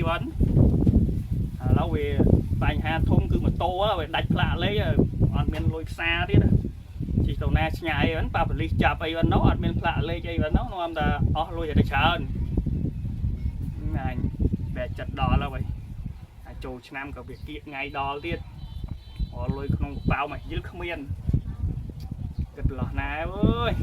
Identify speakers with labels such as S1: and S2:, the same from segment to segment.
S1: វ៉ាន់ឥឡូវវាបញ្ហាធំគឺម៉ូតូវាដាច់ផ្លាកលេខអត់មានលុយផ្សារទៀតជិះទៅណាឆ្ងាយហ្នឹងប៉ាប៉ូលីសចាប់អីវ៉ាន់នោះអត់មានផ្លាកលេខអីវ៉ាន់នោះនាំតែអស់លុយតែច្រើនអញបែកចិត្តដល់ហើយអាចចូលឆ្នាំក៏វាគៀកថ្ងៃដល់ទៀតអស់លុយក្នុងកប៉ៅមកយិលគ្មានគិតលោះណាអើយ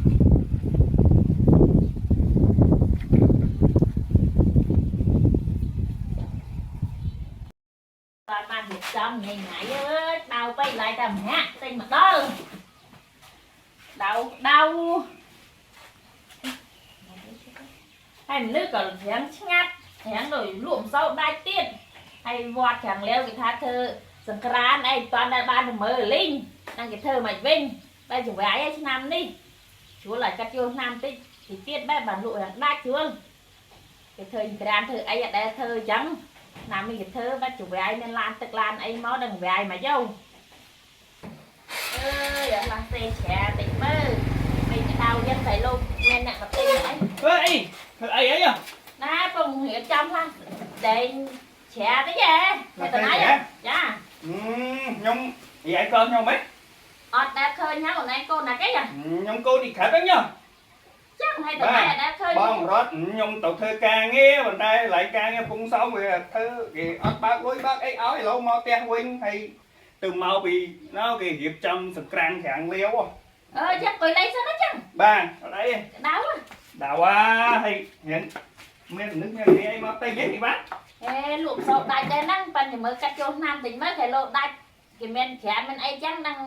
S2: បានបានរៀបចំថ្ងៃថ្ងៃអើយដៅពេកឡាយតែម្នាក់ទិញមកដល់ដៅដៅហើយមនុស្សក៏រាងឆ្ងាត់រាងដូចលក់ម្សៅដាច់ទៀតហើយវត្តច្រាំងលាវគេថាធ្វើសង្ក្រានអីមិនតាន់ដែលបានទៅមើលលីងហ្នឹងគេធ្វើមកវិញបែរចង្វាយឯឆ្នាំនេះជ្រួលឲ្យកាត់យកឆ្នាំតិចទីទៀតបែបបានលក់រាងដាច់ជ្រួលគេធ្វើសង្ក្រានធ្វើអីអត់ដែលធ្វើអញ្ចឹង ណាមីគេធ្វើបាច់ចង្វាយមានឡានទឹកឡានអីមកដល់ចង្វាយមកយោអើយអត់ឡាសេច្រាតិចមើលពេលក្តៅយ៉ាងតែលោកមានអ្នកមកទិញអី
S1: ធ្វើអីធ្វើអីអី
S2: ណាពងរៀបចំខ្លះតែងច្រាតិចហ៎តែតណៃចា
S1: ខ្ញុំនិយាយកូនខ្ញុំហ៎
S2: អត់ដែលឃើញហ្នឹងអូនឯងកូនណាគេ
S1: ខ្ញុំកូនទីខេត្តហ្នឹងញ៉
S2: ចឹងហើយតណៃអត់ដែលឃើញ
S1: បងរត់ខ្ញុំទៅធ្វើការងារប៉ុន្តែកន្លែងការងារពងសោមវាធ្វើគេអត់បើកលុយបើកអីឲ្យឥឡូវមកផ្ទះវិញហើយទៅមកពីណៅគេរៀបចំសង្ក្រានក្រាំងលាវ
S2: អឺចឹងកុយលេងសិនណាចឹង
S1: បាទអត់អី
S2: ក្តៅ
S1: ដៅអាហើយរៀនមានមនុស្សមានគ្នាអីមកទិញហីទីបាទ
S2: ហេលក់សោដាច់ដែរហ្នឹងប៉ិនមើលកាត់ចូលឆ្នាំតិចមើលគេលោកដាច់គេមានច្រានមានអីចឹងហ្នឹង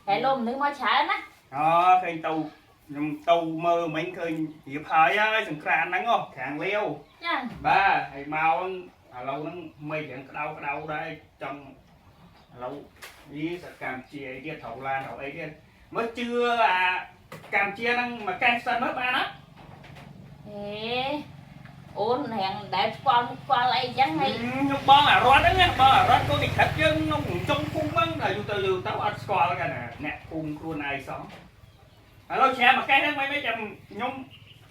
S2: គេលោកមនុស្សមកច្រើនណា
S1: អូឃើញទៅខ្ញុំទៅមើលមិញឃើញរៀបហើយហើយសង្ក្រានហ្នឹងហ៎ក្រាំងលាវ
S2: ចឹង
S1: បាទហើយមកឥឡូវហ្នឹងមេឃរៀងក្តៅក្តៅដែរចង់ឥឡូវនេះសកម្មជាអីទៀតត្រូវឡានត្រូវអីទៀតមើលជឿអាកម្ពុជាហ្នឹងមកកេះសិនមើលបានអត់
S2: ហេអូនរាងដែលស្គាល់មុខស្គាល់អីចឹងហើយ
S1: ខ្ញុំបងអារត់ហ្នឹងណាបងអារត់កូននិខិតយើងក្នុងចុងភូមិហ្នឹងដល់យូរទៅយូរទៅអត់ស្គាល់กันណាអ្នកភូមិខ្លួនឯងសោះឥឡូវច្រាមកកេះហ្នឹងមិនមិនចាំខ្ញុំ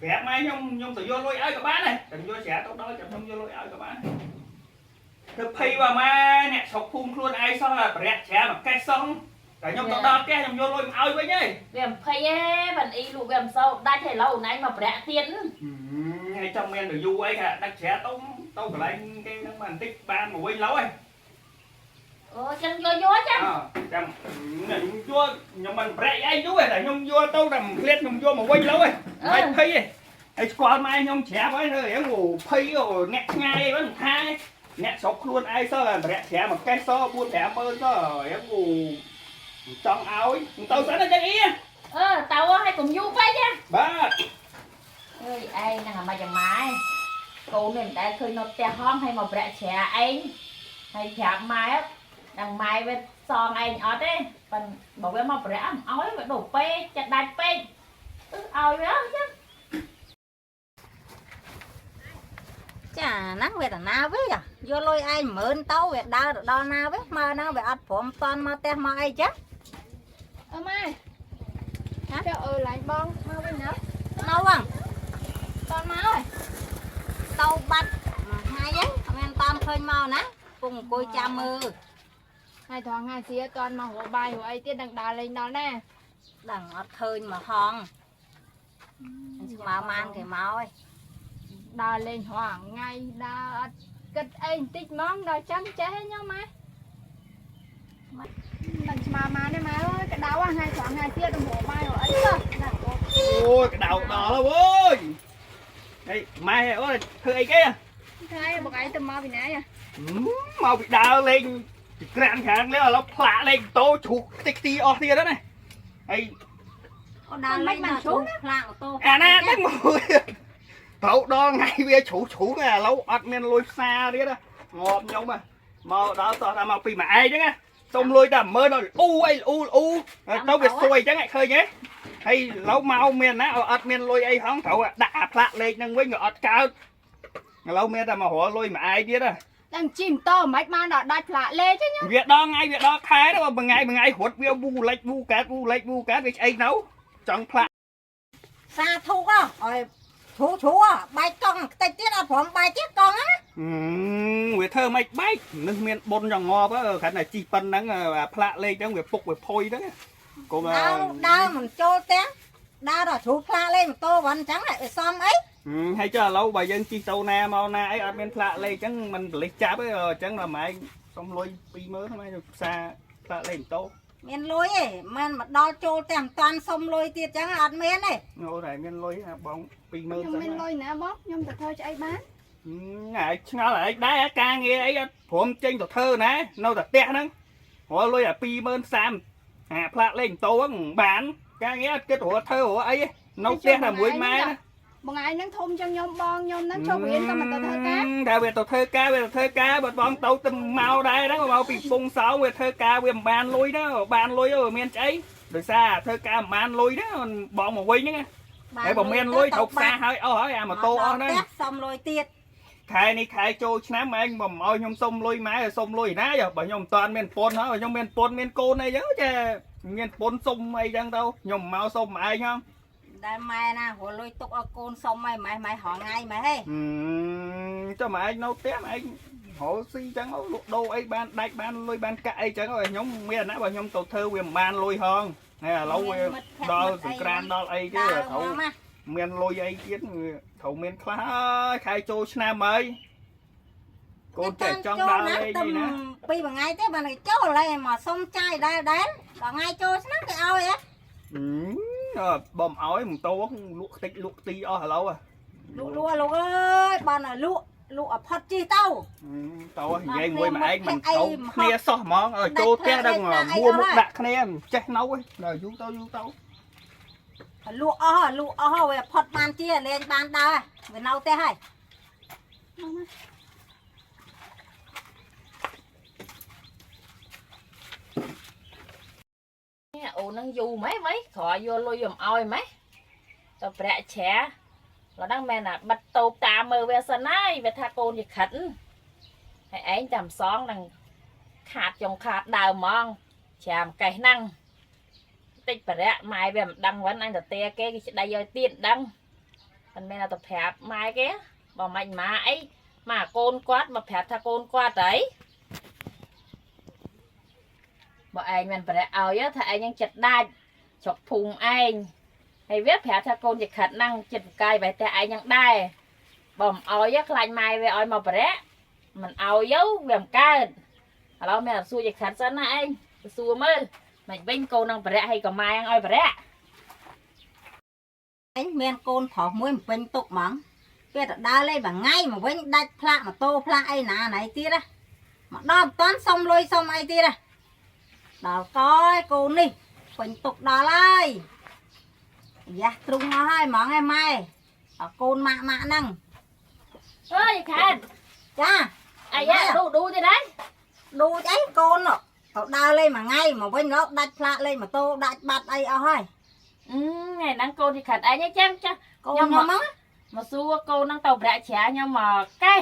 S1: ប្រាប់ម៉ែខ្ញុំខ្ញុំទៅយកលុយឲ្យក៏បានដែរតែយកច្រាទៅដល់ចាំខ្ញុំយកលុយឲ្យក៏បានធ្វើភ័យว่าម៉ែអ្នកស្រុកភូមិខ្លួនឯងសោះប្រយ័ត្នច្រាមកកេះសោះតែខ្ញុំទៅដល់ផ្ទះខ្ញុំយកលុយមកឲ្យវិញហី
S2: វា20ឯបានអ៊ីលក់វាមិនសូវដាច់ហើយឡូវអូនឯងមកប្រាក់ទៀត
S1: ហើយចង់មានទៅយូរអីគេដឹកច្រាទៅទៅកន្លែងគេហ្នឹងមកបន្តិចបានមកវិញឡូវហី
S2: អូចឹងយកយកចឹង
S1: ចាំខ្ញុំយកខ្ញុំមិនប្រែកឯងយូរទេតែខ្ញុំយកទៅតែមួយភ្លាតខ្ញុំយកមកវិញឡូវហីមិនភ័យទេហើយស្គាល់ម៉ែខ្ញុំច្រាប់ហើយធ្វើរៀងអូភ័យអូអ្នកឆ្ងាយអីហ្នឹងថាអ្នកស្រុកខ្លួនឯងសោះប្រែកច្រាមកកេះស4 5ម៉ឺនសោះរៀងអូចង់ឲ្យទៅសិនចឹងអី
S2: អឺតើឲ្យកុំយូរពេកចា
S1: បាទ
S2: អើយឯងហ្នឹងអាម៉េចអាម៉ែកូននេះមិនដែលឃើញនៅផ្ទះហងហើយមកប្រាក់ច្រាឯងហើយប្រាប់ម៉ែដល់ម៉ែវាសងឯងអត់ទេប៉ិនបើវាមកប្រាក់មិនអោយវាដូរពេកចិត្តដាច់ពេកអឺឲ្យវាចឹង
S3: ចាហ្នឹងវាតាណាវិញយកលុយឯង10000ទៅវាដើរទៅដល់ណាវិញមកហ្នឹងវាអត់ព្រមតន់មកផ្ទះមកអីចឹង
S4: អឺម៉ែ
S3: ហ៎
S4: ចុះអឺឡាញបងមកវិញណា
S3: នៅហ្នឹង
S4: តន់មកហើយ
S3: ទៅបាត់មួយថ្ងៃហ្នឹងអត់មានតាមឃើញមកណាពងអង្គុយចាំមើល
S4: ថ្ងៃត្រង់ថ្ងៃសៀតន់មករកបាយរកអីទៀតនឹងដើរលេងដល់ណា
S3: ដឹងអត់ឃើញមកហងស្មើម៉ានគេមកឯង
S4: ដើរលេងរាល់ថ្ងៃដើរអត់គិតអីបន្តិចហ្មងដល់ចាំចេះឯងញោមម៉ែមិនស្មើម៉ាទេម៉ែអើយក្តៅហ่ะថ្ងៃត្រង់ថ្ងៃសៀដល់រកបាយរកអីទៅណាបង
S1: អូយក្តៅដល់ហើយអូយហីម៉ែអូយធ្វើអីគេ
S4: ថ្ងៃបងឯងទៅមកពីណាយ៉ា
S1: មកពីដើរលេងក្រានខាងនេះឥឡូវផ្លាកលេខម៉ូតូជ្រុះតិចទីអស់ទៀតហ្នឹងណាហើយ
S3: អូដើរលេងមកជ្រុះខ្លាក់ម៉ូតូ
S1: អាណាហ្នឹងមកត្រូវដល់ថ្ងៃវាជ្រុះជ្រុះឥឡូវអត់មានលុយផ្សារទៀតងាប់ខ្ញុំមកដល់តោះថាមកពីម៉ែឯងហ្នឹងណាសុំលុយតែ10000ដល់អ៊ូអីអ៊ូអ៊ូទៅវាសួយអញ្ចឹងឃើញទេហើយឥឡូវមកមានណាអត់មានលុយអីហងត្រូវដាក់អាផ្លាកលេខហ្នឹងវិញក៏អត់កើតឥឡូវមានតែមករកលុយម៉ែឯងទៀត
S4: ដឹងជីម៉ូតូមិនបានដល់ដាច់ផ្លាកលេខទេញោម
S1: វាដល់ថ្ងៃវាដល់ខែទៅមួយថ្ងៃមួយថ្ងៃរត់វាវូលិចវូកើតវូលិចវូកើតវាឆ្អេងនៅចង់ផ្លាក
S3: សាធុកហ៎ឲ្យ ជ្រូជ្រូបែកកង់ខ្ទេចទៀតអត់ព្រមបែកទៀតកង់ណា
S1: វាធ្វើមិនបែកនឹងមានបុនចងងាប់គ្រាន់តែជីប៉ុណ្ណឹងអាផ្លាកលេខហ្នឹងវាពុកវាផុយហ្នឹងកុំ
S3: ដើរដើរមិនចូលផ្ទះដើរដល់ជ្រូផ្លាលេខម៉ូតូវ៉ាន់អញ្ចឹងវាសមអី
S1: ហើយចុះឥឡូវបើយើងជីទៅណាមកណាអីអត់មានផ្លាកលេខអញ្ចឹងមិនប៉លិសចាប់ទេអញ្ចឹងដល់ម៉ែងសុំលុយ20000ហ្នឹងផ្សារផ្លាកលេខម៉ូតូ
S3: មានលុយឯងមិនមកដល់ចូលផ្ទះមិនតាន់សុំលុយទៀតអញ្ចឹងអត់មានទេ
S1: អូតែមានលុយបង20000
S4: ខ្ញុំមានលុយណាបងខ្ញុំទៅធ្វើស្អីបាន
S1: ឯងឆ្ងល់ឯងដែរការងារអីអត់ព្រមចេញទៅធ្វើណានៅតែផ្ទះហ្នឹងរលុយអា20000 30អាផ្លាកលេខម៉ូតូហ្នឹងបានការងារអត់គិតរត់ធ្វើរអីនៅផ្ទះតែមួយម៉ែណា
S4: បងឯងហ្នឹងធំជាងខ្ញុំបងខ្ញុំហ្នឹងចូលរៀនក៏មិនទៅធ្វើការ
S1: តែវាទៅធ្វើការវាទៅធ្វើការបើបងទៅទៅមកដែរហ្នឹងមកពីពងសោវាធ្វើការវាមិនបានលុយណាបានលុយវាមានស្អីដោយសារធ្វើការមិនបានលុយណាបងមកវិញហ្នឹងហើយបើមានលុយត្រូវផ្សារហើយអស់ហើយអាម៉ូតូអស់ហ្នឹង
S3: ផ្ទះសុំលុយទៀត
S1: ខែនេះខែចូលឆ្នាំឯងមកឲ្យខ្ញុំសុំលុយម៉ែសុំលុយណាបើខ្ញុំមិនតាន់មានពន្ធហើយខ្ញុំមានពន្ធមានកូនអីចឹងចេះមានពន្ធសុំអីចឹងទៅខ្ញុំមកសុំឯងហ្នឹង
S3: ដែលម៉ែណារលុយទុកឲ្យកូនសុំអីម៉ែម៉ែរហងៃម៉ែហេ
S1: ចុះម៉ែឯងនៅផ្ទះម៉ែឯងរកស៊ីចឹងលក់ដូរអីបានដាច់បានលុយបានកាក់អីចឹងខ្ញុំមានអាណាបើខ្ញុំទៅធ្វើវាមិនបានលុយហងហើយឥឡូវវាដល់សង្ក្រានដល់អីទេត្រូវមានលុយអីទៀតត្រូវមានខ្លះហើយខែចូលឆ្នាំហើយកូនចេះចង់ដើរលេងនេះណា
S3: ពីរថ្ងៃទេបានគេចូលហើយមកសុំចាយដែរដែរដល់ថ្ងៃចូលឆ្នាំគេឲ្យហ៎
S1: បំឲ្យម៉ូតូលក់ខ្ទេចលក់ទីអស់ឥឡូវ
S3: លក់លក់លោកអើយបានឲ្យលក់លក់ឲ្យផុតជីទៅ
S1: តោះនិយាយមួយម៉ែឯងមិនទៅគ្នាសោះហ្មងឲ្យចូលផ្ទះដល់មួមុខដាក់គ្នាមិនចេះនៅទេដល់យូរទៅយូរទៅ
S3: លក់អស់លក់អស់វាផុតបានជាលេងបានដើរវានៅផ្ទះហើយ
S2: អូនហ្នឹងយូរម៉េចម៉េចក្រោយយកលុយយកមកឲ្យម៉េចទៅប្រាក់ជ្រាឡើយហ្នឹងមែនអាបិទតូបតាមមើលវាសិនហើយវាថាកូនជាខិតហើយឯងតាមសងនឹងខាតចុងខាតដើមហ្មងច្រាមកេះហ្នឹងតិចប្រាក់ម៉ែវាមិនដឹងវិញអញទៅទេគេគេស្ដីឲ្យទៀតដឹងមិនមែនតែទៅប្រាប់ម៉ែគេបើមិនម៉ាអីម៉ាកូនគាត់មកប្រាប់ថាកូនគាត់អីបើឯងមិនប្រាក់ឲ្យថាឯងនឹងចិត្តដាច់ស្រុកភូមិឯងហើយវាប្រាប់ថាកូនជាខិតហ្នឹងចិត្តបកាយបែរតែឯងនឹងដែរបើមិនឲ្យខ្លាចម៉ែវាឲ្យមកប្រាក់មិនឲ្យទៅវាមិនកើតឥឡូវមានតែសួរជាខិតសិនណាឯងទៅសួរមើលមិនវិញកូននឹងប្រាក់ហើយក៏ម៉ែនឹងឲ្យប្រាក់
S3: ឯងមានកូនប្រុសមួយមិនពេញទុកហ្មងពេលទៅដើរលេងមួយថ្ងៃមកវិញដាច់ផ្លាកម៉ូតូផ្លាកអីណាណៃទៀតណាមកដល់មិនតាន់សុំលុយសុំអីទៀតណាដល់កយកូននេះពេញទុកដល់ហើយយ៉ាស់ទ្រុងអស់ហើយហ្មងឯម៉ែអកូនម៉ាក់ម៉ាក់ហ្នឹង
S2: អើយខែ
S3: ចា
S2: អាយ៉ាឌូឌូទៀតហើយ
S3: ឌូចអីកូនទៅដើរលេងមួយថ្ងៃមកវិញលោកដាច់ផ្លាកលេខម៉ូតូដាច់បាត់អីអស់ហើយ
S2: ថ្ងៃហ្នឹងកូនជាខិតឯងអញ្ចឹងចា
S3: កូនខ្ញុំហ្នឹង
S2: មកសួរកូនហ្នឹងទៅប្រាក់ច្រាខ្ញុំមកកេះ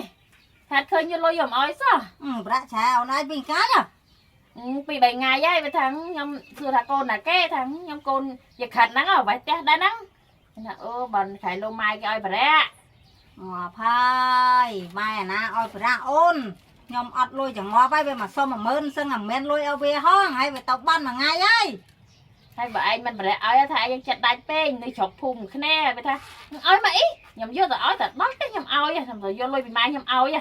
S2: ថាឃើញយកលុយយកមកឲ្យសោះ
S3: ប្រាក់ឆាអូនឯងពីកាច
S2: ពី3ថ្ងៃហើយវាថាខ្ញុំសួរថាកូនណាគេថាខ្ញុំកូនជាខិតហ្នឹងអ្វីផ្ទះដែរហ្នឹងថាអូបើខែលោកម៉ែគេឲ្យប្រាក់
S3: ងាប់ហើយម៉ែអាណាឲ្យប្រាក់អូនខ្ញុំអត់លុយចងាប់ហើយវាមកសុំ10000សឹងតែមិនលុយឲ្យវាហងហើយវាទៅបានមួយថ្ងៃហើយ
S2: ហើយបើឯងមិនប្រាក់ឲ្យថាឯងចិត្តដាច់ពេកនៅស្រុកភូមិគ្នាវាថាឲ្យមកអីខ្ញុំយកទៅឲ្យតែដល់ទេខ្ញុំឲ្យខ្ញុំទៅយកលុយពីម៉ែខ្ញុំឲ្យ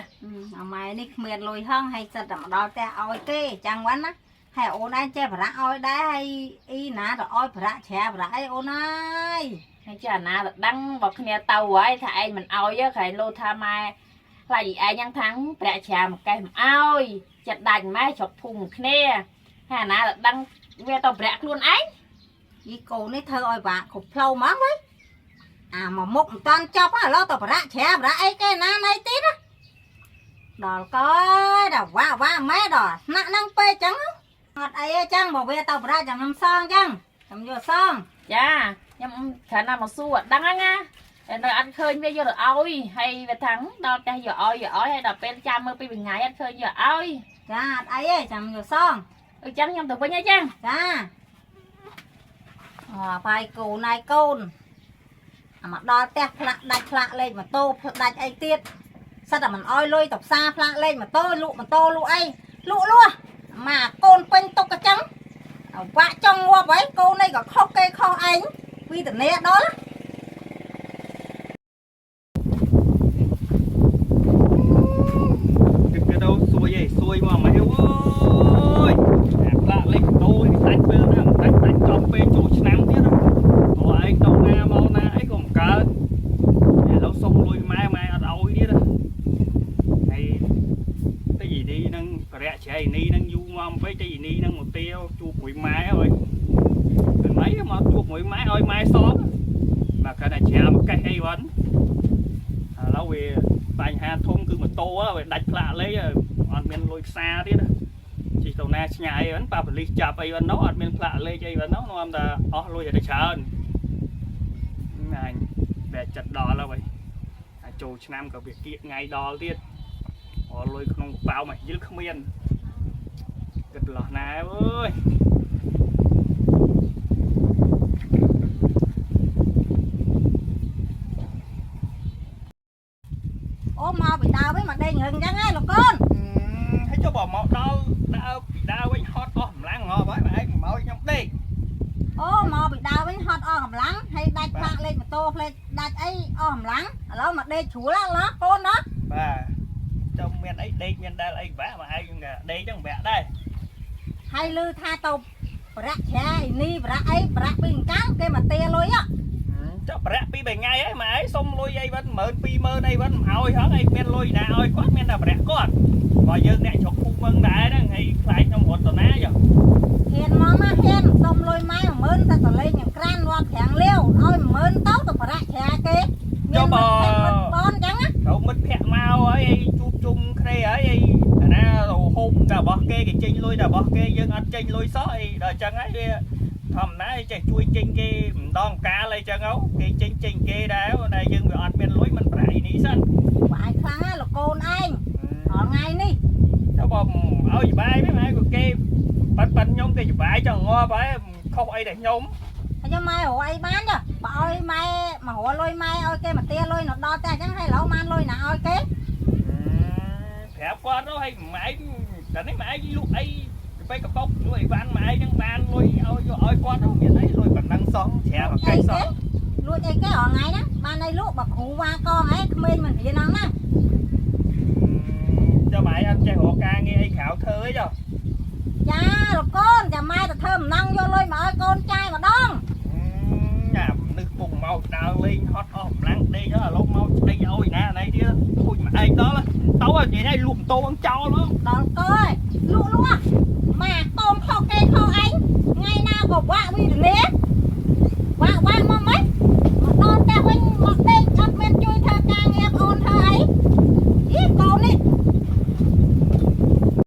S3: អាម៉ែនេះគ្មានលុយហងហើយសិតតែមកដល់ផ្ទះឲ្យគេចាំងវ៉ាន់ណាហើយអូនឯងចេះប្រាក់ឲ្យដែរហើយអ៊ីណាទៅឲ្យប្រាក់ច្រាប្រាក់អីអូនអើយ
S2: ហើយចាណាទៅដឹងបើគ្នាទៅហើយថាឯងមិនឲ្យក្រែងលោថាម៉ែខ្លាចឯងយ៉ាងថាងប្រាក់ច្រាមកេះមិនឲ្យចិត្តដាច់ម៉ែស្រុកភូមិគ្នាហើយអាណាទៅដឹងវាទៅប្រាក់ខ្លួនឯង
S3: យីកូននេះធ្វើឲ្យបាក់គ្រប់ផ្លូវហ្មងវិញអាមកមុខមិនតាន់ចប់ឥឡូវទៅប្រាក់ច្រាប្រាក់អីគេណាណៃទៀតណាដល់កយដល់វ៉ាវ៉ាម៉ែដល់ថ្នាក់ហ្នឹងពេកចឹងអត់អីទេចឹងបើវាទៅប្រាក់ចាំខ្ញុំសងចឹងខ្ញុំយកសង
S2: ចាខ្ញុំគ្រាន់តែមកសួរអត់ដឹងហ្នឹងណាតែនៅអត់ឃើញវាយកទៅឲ្យហើយវាថាងដល់ផ្ទះយកឲ្យយកឲ្យហើយដល់ពេលចាំមើលពីថ្ងៃអត់ឃើញយកឲ្យ
S3: ចាអត់អីទេចាំយកសង
S2: អញ្ចឹងខ្ញុំទៅវិញអញ្ចឹង
S3: ចាអបាយកូនហើយកូន អាមកដល់ផ្ទះផ្លាក់ដាច់ផ្លាក់លេខម៉ូតូដាច់អីទៀតសិតតែមិនអោយលុយទៅផ្សារផ្លាក់លេខម៉ូតូលក់ម៉ូតូលក់អីលក់លួសមកកូនពេញទុកអញ្ចឹងអាវាក់ចង់ងាប់ហើយកូននេះក៏ខុសគេខុសឯងវីតនីដល់
S1: គិតទៅសួយឯងសួយមកម៉េចអូយអាផ្លាកលេខម៉ូតូឯងដាច់ពេលណាដាច់ដាច់ចំពេលចូលឆ្នាំទៀតអូឯងទៅណាមកណាអីក៏មិនកើតឥឡូវសុំលុយម៉ែម៉ែអត់ឲ្យទៀតហើយតិចនេះនឹងប្រយៈជ្រៃនេះនឹងយូរមកពេកតិចនេះនឹងមកទាជួបមួយម៉ែហើយពីម៉េចមកជួបមួយម៉ែឲ្យម៉ែសងបាទគាត់តែជ្រាមកកេះអីវ៉ាន់ឥឡូវវាបញ្ហាធំគឺម៉ូតូវាដាច់ផ្លាកលេខអត់មានលុយផ្សារទៀតជិះទៅណាឆ្ងាយហ្នឹងប៉ាប៉ូលីសចាប់អីហ្នឹងអត់មានផ្លាកលេខអីហ្នឹងនាំតែអស់លុយឲ្យតែច្រើនអញបែកចិត្តដល់ហើយអាចចូលឆ្នាំក៏វាគៀកថ្ងៃដល់ទៀតអស់លុយក្នុងកប៉ៅមកយិលគ្មានគិតលោះណាអើយ
S3: អូមកពីដើមវិញមកដេញរឹងអញ្ចឹងហ៎លោកកូន
S1: ហើយចុះបើមកដល់ដើរពីដើរវិញហត់អស់កម្លាំងងាប់ហើយម៉ែឯងមកឲ្យខ្ញុំដេក
S3: អូមកពីដើមវិញហត់អស់កម្លាំងហើយដាច់ផ្លាកលេខម៉ូតូផ្លេចដាច់អីអស់កម្លាំងឥឡូវមកដេកជ្រួលណាកូនណា
S1: បាទចុះមានអីដេកមានដែលអីបាក់មកឯងក៏ដេកចឹងបាក់ដែរ
S3: ហើយឮថាទៅប្រាក់ច្រាអីនេះប្រាក់អីប្រាក់ពីអង្កាំគេមកទាលុយហ៎
S1: ចុះប្រាក់ពីរបីថ្ងៃហើយម៉ែឯងសុំលុយអីវិញ10000 20000អីវិញមិនឲ្យហងអីមានលុយណាឲ្យគាត់មានតែប្រាក់គាត់បើយើងអ្នកជ្រុកភូមិមឹងដែរហ្នឹងហើយខ្លាចខ្ញុំរត់ទៅណាចុះ
S3: ហ៊ានមកណាហ៊ានសុំលុយម៉ែ10000តែតលេងយ៉ាងក្រានវត្តក្រាំងលាវឲ្យ10000ទៅទៅប្រាក់ច្រាគេមានមិត្តភក្តិមិត្តបនអញ្ចឹងណា
S1: ត្រូវមិត្តភ័ក្ដិមកហើយអីជួបជុំគ្នាហើយអីអាណាហូបតែរបស់គេគេចេញលុយតែរបស់គេយើងអត់ចេញលុយសោះអីដល់អញ្ចឹងហើយវាធម្មតាចេះជួយចេញគេម្ដងកាលអីចឹងហ៎គេចេញចេញគេដែរតែយើងវាអត់មានលុយមិនប្រាក់អីនេះសិន
S3: បាយខ្លាំងណាលោកកូនឯងរាល់ថ្ងៃនេះ
S1: ចុះបើឲ្យបាយវិញម៉ែក៏គេប៉ាន់ប៉ាន់ខ្ញុំគេបាយចង់ងាប់ហើយខុសអីតែខ្ញុំ
S3: ហើយខ្ញុំម៉ែរកអីបានចុះបើឲ្យម៉ែមករកលុយម៉ែឲ្យគេមកទាលុយនៅដល់តែអញ្ចឹងហើយឥឡូវបានលុយណាឲ្យគេ
S1: ប្រាប់គាត់ទៅឲ្យម៉ែតែនេះម៉ែលក់អីទៅកប៉ុកលក់អីវ៉ាន់ម៉ែហ្នឹងបានលុយឲ្យយកឲ្យគាត់ទៅមានអីលុយប៉ុណ្ណឹងសោះច្រាបកេះសោះ
S3: លួចអីគេរាល់ថ្ងៃហ្នឹងបានអីលក់បើគ្រូវ៉ាកងឯងក្មេងមិនរៀនហ្នឹងណា
S1: ចុះម៉ែអត់ចេះរកការងារអីក្រៅធ្វើអីចុះ
S3: ចាលោកកូនចាំម៉ែទៅធ្វើម្ដងយកលុយមកឲ្យកូនចាយម្ដង
S1: ញ៉ាំនឹកពុកមកដើរលេងហត់អស់កម្លាំងដេកហើយឥឡូវមកស្ដីឲ្យណាណៃទៀតធុញមកឯងដល់ទៅនិយាយឲ្យលក់ម៉ូតូអងចោលហ្មង
S3: ដល់កយលក់លក់